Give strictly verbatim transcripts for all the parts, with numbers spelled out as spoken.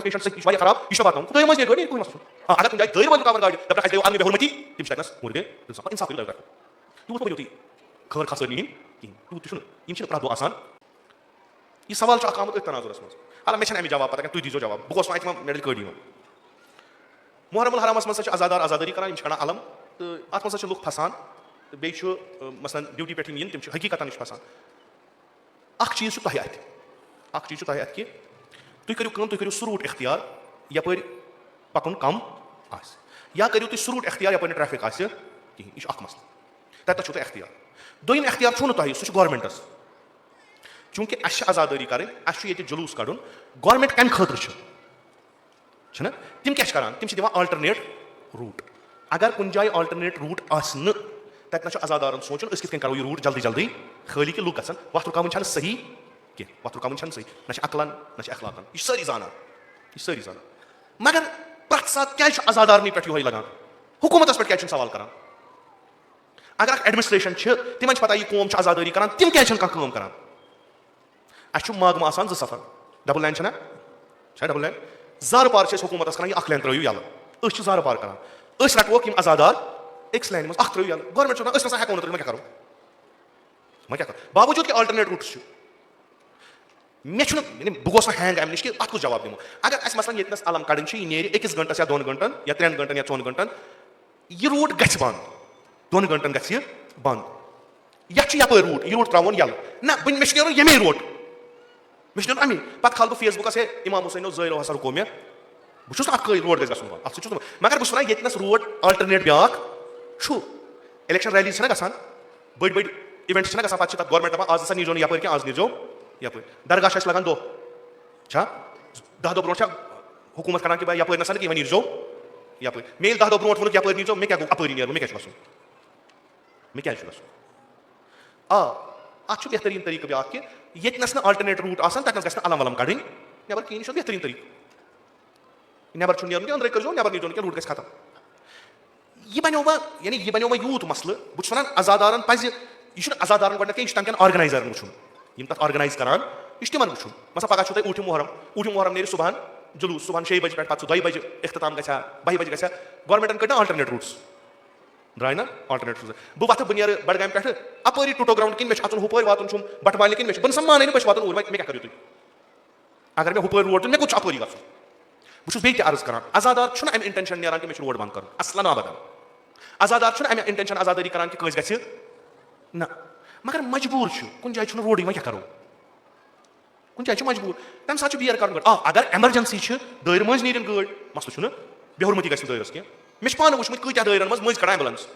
Patient صحیح، یہِ چھُ واریاہ خراب، یہِ چھُنہٕ واتناوُن۔ خۄدایہِ منٛز نیرِ گٲڑۍ، نیرِ، کٕہٕنۍ مسلہٕ چھُنہٕ۔ آ، اگر کُنہِ جایہِ دٲرۍ وٲلۍ رُکاوَن گاڑِ، دَپَکھ، اَسہِ گٔیو عالمِ بے حرمتی، تِم چھِ تَتہِ نَس مُردے۔ اِنصاف، اِنصاف کٔرِو تۄہہِ طرفہٕ۔ تیوٗت مہ بٔنِو تُہۍ خٲر خاصٲرۍ ہِنٛدۍ کِہیٖنۍ، تیوٗت تہِ چھُنہٕ، یِم چھِنہٕ پرٛٮ۪تھ دۄہ آسان۔ یہِ سوال چھُ اَکھ آمُت أتھۍ تناظرَس منٛز۔ حالانکہ مےٚ چھَنہٕ اَمِچ جواب پَتہ کینٛہہ، تُہۍ دیٖزیو جواب، بہٕ گوس وۄنۍ اَتہِ وۄنۍ مےٚ ڈَلہِ کٔڑۍ یِوان۔ محرم الحرامَس منٛز ہسا چھِ عزادار عزادٲری کران، یِم چھِ کڑان علم، تہٕ اَتھ منٛز ہسا چھِ لُکھ پھسان، تہٕ بیٚیہِ چھُ، اَ، مثلاً ڈیوٹی پٮ۪ٹھ یِم یِن، تِم چھِ حقیٖقتاً یہِ چھُ پھسان۔ اَکھ چیٖز چھُ تۄہہِ اَتھِ، اَکھ چیٖز چھُ تۄہہِ اَتھِ کہِ تُہۍ کٔرِو کٲم، تُہۍ کٔرِو سُہ روٗٹ اختیار یَپٲرۍ پَکُن کَم آسہِ، یا کٔرِو تُہۍ سُہ روٗٹ اختیار یَپٲرۍ نہٕ ٹریفک آسہِ کِہیٖنۍ، یہِ چھُ اَکھ مسلہٕ، تَتہِ چھُو تۄہہِ اختیار۔ دوٚیِم اختیار چھُو نہٕ تۄہہِ، سُہ چھُ گورمٮ۪نٛٹَس۔ چوٗنٛکہِ اَسہِ چھِ عزادٲری کَرٕنۍ، اَسہِ چھُ ییٚتہِ جلوٗس کَڑُن، گورمٮ۪نٛٹ کَمہِ خٲطرٕ چھُ؟ چھُنہ؟ تِم کیٛاہ چھِ کران؟ تِم چھِ دِوان alternate route۔ اگر کُنہِ جایہِ alternate route آسہِ نہٕ، تَتہِ نہ چھُ عزادارَن سونٛچُن، أسۍ کِتھ کٔنۍ کرو یہِ route جلدی جلدی خٲلی، کہِ لُکھ گژھن۔ وَتھ رُکاوٕنۍ چھَنہٕ صحیح کینٛہہ، وَتھ رُکاوٕنۍ چھَنہٕ صحیح، نہ چھِ عقلن، نہ چھِ اخلاقن، یہِ چھِ سٲری زانان، یہِ چھِ سٲری زانان۔ مگر پرٛٮ۪تھ ساتہٕ کیٛازِ چھُ عزادارنٕے پٮ۪ٹھ یِہوٚے لگان؟ حکوٗمتَس پٮ۪ٹھ کیٛازِ چھُنہٕ سوال کران؟ اگر اکھ administration چھِ، تِمن چھِ پتہ یہِ قوم چھِ عزادٲری کران، تِم کیٛازِ چھِنہٕ کانٛہہ کٲم کران؟ اَسہِ چھُ ماگمہٕ آسان زٕ سفر، double line چھَنا؟ چھا double line؟ زارٕ پار چھِ أسۍ حکوٗمتَس کران، یہِ اَکھ lane ترٛٲیِو یَلہٕ۔ أسۍ چھِ زارٕ پار کران، أسۍ رَٹوکھ یِم عزادار أکِس لینہِ منٛز، اَکھ ترٛٲیِو یَلہٕ۔ گورمٮ۪نٛٹ چھُ وَنان، أسۍ نَسا ہٮ۪کو نہٕ ترٛٲوِتھ، وۄنۍ کیٛاہ کَرو؟ وۄنۍ کیٛاہ کَرو؟ باوجوٗد کہِ alternate routes چھُ۔ مےٚ چھُنہٕ، یعنی بہٕ گوس نہٕ hang اَمہِ نِش کہِ اَتھ کُس جواب دِمو۔ اگر اَسہِ مثلاً ییٚتہِ نَس علم کَڑٕنۍ چھِ، یہِ نیرِ أکِس گھنٹَس یا دۄن گھنٹَن یا ترٛٮ۪ن گھنٹَن یا ژۄن گھنٹَن، یہِ route گژھِ بنٛد، دۄن گھنٹَن گژھِ یہِ بنٛد۔ یَتھ چھُ یَپٲرۍ route، یہِ route ترٛاوون یَلہٕ۔ نہ، وۄنۍ مےٚ چھُ نیرُن ییٚمے route، مےٚ چھُ نیرُن اَمی۔ پَتہٕ کھالہٕ بہٕ Facebook-َس، ہے، اِمام حُسینو زٲیرو ہسا رُکو مےٚ۔ بہٕ چھُس نہٕ اَتھ قٲیِل، route گژھِ گژھُن بنٛد، اَتھ سۭتۍ چھُس نہٕ بہٕ۔ مگر بہٕ چھُس وَنان، ییٚتہِ نَس route alternate بیٛاکھ چھُ، election rally چھَنہ گژھان، بٔڑۍ بٔڑۍ events چھِنہ گژھان، پَتہٕ چھِ تَتھ گورمٮ۪نٛٹ دَپان، آز ہسا نیٖرزیو نہٕ یَپٲرۍ کینٛہہ، آز نیٖرزیو یَپٲرۍ۔ درگاہ چھِ اَسہِ لَگان دۄہ، چھا؟ دَہ دۄہ برونٛٹھ چھا حکوٗمت کَران کہِ بھائی، یَپٲرۍ نہ سا نہٕ کینٛہہ، وۄنۍ نیٖرزیو یَپٲرۍ۔ مےٚ ییٚلہِ دَہ دۄہ برونٛٹھ ووٚنُکھ، یَپٲرۍ نیٖرزیو، مےٚ کیٛاہ گوٚو، اَپٲری نیرٕ بہٕ، مےٚ کیٛاہ چھُ گژھُن؟ مےٚ کیٛازِ چھُ گژھُن؟ آ، اَتھ چھُ بہتریٖن طریٖقہٕ بیٛاکھ کہِ ییٚتہِ نَس نہٕ alternate route آسان، تَتہِ نَس گژھِ نہٕ علم ولم کَڑٕنۍ نٮ۪بر کِہیٖنۍ، یہِ چھُ بہتریٖن طریٖقہٕ۔ نٮ۪بر چھُنہٕ نیرُن کینٛہہ، أنٛدرَے کٔرۍزیو، نٮ۪بر نیٖرزیو نہٕ کینٛہہ، route گژھِ ختم۔ یہِ بنیو وۄنۍ، یعنی یہِ بنیو وۄنۍ یوٗت مسلہٕ، بہٕ چھُس وَنان، عزادارَن پَزِ، یہِ چھُنہٕ عزادارَن گۄڈٕنٮ۪تھ کینٛہہ، یہِ چھُ تَمہِ کٮ۪ن organizer-ن وٕچھُن، یِم تَتھ organize کران، یہِ چھُ تِمَن وٕچھُن۔ مثلاً پَگاہ چھُو تۄہہِ اوٗٹھِم محرم، اوٗٹھِم محرم نیرِ صُبحن جلوٗس، صُبحن شیٚیہِ بجہِ پٮ۪ٹھ، پَتہٕ چھُ دۄیہِ بجہِ اختتام گژھِ ہا، بَہہِ بجہِ گژھِ ہا، گورمٮ۪نٛٹَن کٔڑۍ نا alternate routes؟ درٛاے نا alternate routes؟ بہٕ وَتھٕ، بہٕ نیرٕ بڈگامہِ پٮ۪ٹھٕ اَپٲری ٹُٹو ground کِنۍ، مےٚ چھُ اَژُن ہُپٲرۍ، واتُن چھُم بَٹہٕ مالنہِ کِنۍ، مےٚ چھُ، بہٕ نہٕ سا مانَے نہٕ، بہٕ چھُس واتُن اوٗرۍ، وۄنۍ مےٚ کیٛاہ کٔرِو تُہۍ؟ اگر مےٚ ہُپٲرۍ route دیُن، مےٚ کوٚت چھُ اَپٲری گژھُن؟ بہٕ چھُس بیٚیہِ تہِ عرض کران، عزادار چھُنہٕ اَمہِ intention نیران کہِ مےٚ چھُ route بنٛد کَرُن، اَصلًا ابدًا۔ عزادار چھُنہٕ اَمہِ intention عزادٲری کران کہِ کٲنٛسہِ گژھِ نہ، مگر مجبوٗر چھُ، کُنہِ جایہِ چھُنہٕ road-ٕے، وۄنۍ کیٛاہ کَرو؟ کُنہِ جایہِ چھُ مجبوٗر، تَمہِ ساتہٕ چھُ bear کَرُن گۄڈٕ۔ آ، اگر emergency چھِ، دٲرۍ مٔنٛزۍ نیرن گٲڑۍ، مسلہٕ چھُنہٕ، بے حرمتی گژھِ نہٕ دٲرِس کینٛہہ۔ مےٚ چھِ پانہٕ وٕچھمٕتۍ کۭتیٛاہ دٲرٮ۪ن منٛز مٔنٛزۍ کَڑان ambulance۔ یہِ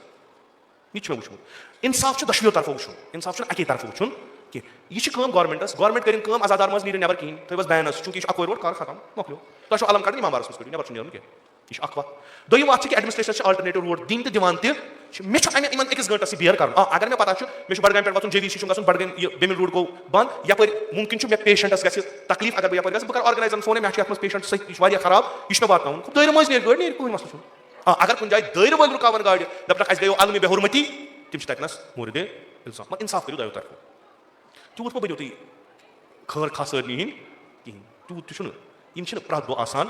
تہِ چھُ مےٚ وٕچھمُت۔ اِنصاف چھُ دۄشوٕیو طرفو وٕچھُن، اِنصاف چھُنہٕ اَکے طرفہٕ وٕچھُن کینٛہہ۔ یہِ چھِ کٲم گورمٮ۪نٛٹَس، گورمٮ۪نٛٹ کٔرِن کٲم، عزادار منٛز نیرِن نٮ۪بَر کِہیٖنۍ، تھٲیِو حظ banس، چوٗنٛکہِ یہِ چھُ اَکوے road، کَر ختم، مۄکلیو۔ تۄہہِ چھُو علم کَڑٕنۍ، اِمام بارَس منٛز کٔڑِو، نٮ۪بَر چھُنہٕ نیرُن کینٛہہ۔ یہِ چھِ اَکھ وَتھ۔ دوٚیِم وَتھ چھِ کہِ administration چھِ alternate route دِنۍ تہٕ دِوان تہِ۔ چھِ، مےٚ چھُ اَمہِ، یِمَن أکِس گٲنٛٹَس یہِ bear کَرُن۔ آ، اگر مےٚ پَتہ چھُ، مےٚ چھُ بڈگامہِ پٮ۪ٹھ وَسُن، جے وی سی چھُن گژھُن، بڈگامہِ یہِ بٮ۪مِل road گوٚو بنٛد، یَپٲرۍ مُمکِن چھُ مےٚ patientَس گژھِ تکلیٖف، اگر بہٕ یَپٲرۍ گژھٕ، بہٕ کَرٕ organizerَن phone، ہے، مےٚ چھُ یَتھ منٛز patient صحیح، یہِ چھُ واریاہ خراب، یہِ چھُ مےٚ واتناوُن۔ دٲرِو مٔنٛزۍ نیرِ گٲڑۍ، نیرِ، کٕہٕنۍ مسلہٕ چھُنہٕ۔ آ، اگر کُنہِ جایہِ دٲرِو وٲلۍ رُکاوَن گاڑِ، دَپَکھ، اَسہِ گٔیو عالمِ بے حرمتی، تِم چھِ تَتہِ نَس موردِ اِنصاف۔ مگر اِنصاف کٔرِو دۄیو طرفو۔ تیوٗت مہ بٔنِو تُہۍ خٲر خاصٲرنی ہِنٛدۍ کِہیٖنۍ، تیوٗت تہِ چھُنہٕ۔ یِم چھِنہٕ پرٛٮ۪تھ دۄہ آسان۔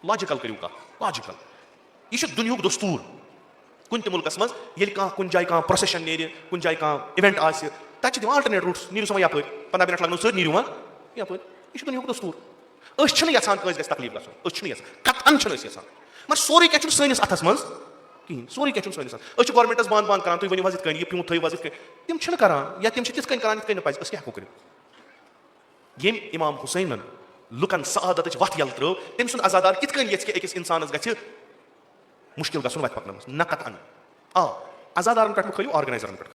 Logical کٔرِو کَتھ، logical۔ یہِ چھُ دُنیہُک دستوٗر۔ کُنہِ تہِ مُلکَس منٛز ییٚلہِ کانٛہہ، کُنہِ جایہِ کانٛہہ procession نیرِ، کُنہِ جایہِ کانٛہہ event آسہِ، تَتہِ چھِ دِوان alternate routes، نیٖرِو سا وۄنۍ یَپٲرۍ، پنٛداہ minute لَگنو سۭتۍ، نیٖرِو وۄنۍ یَپٲرۍ۔ یہِ چھُ دُنیہُک دستوٗر۔ أسۍ چھِنہٕ یَژھان کٲنٛسہِ گژھِ تکلیٖف گژھُن، أسۍ چھِنہٕ یَژھان، قطعاً چھِنہٕ أسۍ یَژھان۔ مگر سورُے کینٛہہ چھُنہٕ سٲنِس اَتھَس منٛز کِہیٖنۍ، سورُے کینٛہہ چھُنہٕ سٲنِس اَتھَس۔ أسۍ چھِ گورمٮ۪نٛٹَس بنٛد بنٛد کَران، تُہۍ ؤنِو حظ یِتھ کٔنۍ، یہِ پیوٗنٛت تھٲیِو حظ یِتھ کٔنۍ۔ تِم چھِنہٕ کَران، یا تِم چھِ تِتھ کٔنۍ کَران یِتھ کٔنۍ نہٕ پَزِ، أسۍ کیٛاہ ہٮ۪کو کٔرِتھ؟ ییٚمۍ امام حسینن لُکن سعادتٕچ وتھ یلہٕ ترٲو، تٔمۍ سُنٛد عزادار کِتھ کٔنۍ یژھِ کہِ أکِس انسانس گژھِ مُشکِل گژھُن وتہِ پکنس منٛز؟ نہ قطعاً۔ آ، عزادارن پٮ۪ٹھ مہ کھٲیِو، organizerن پٮ۪ٹھ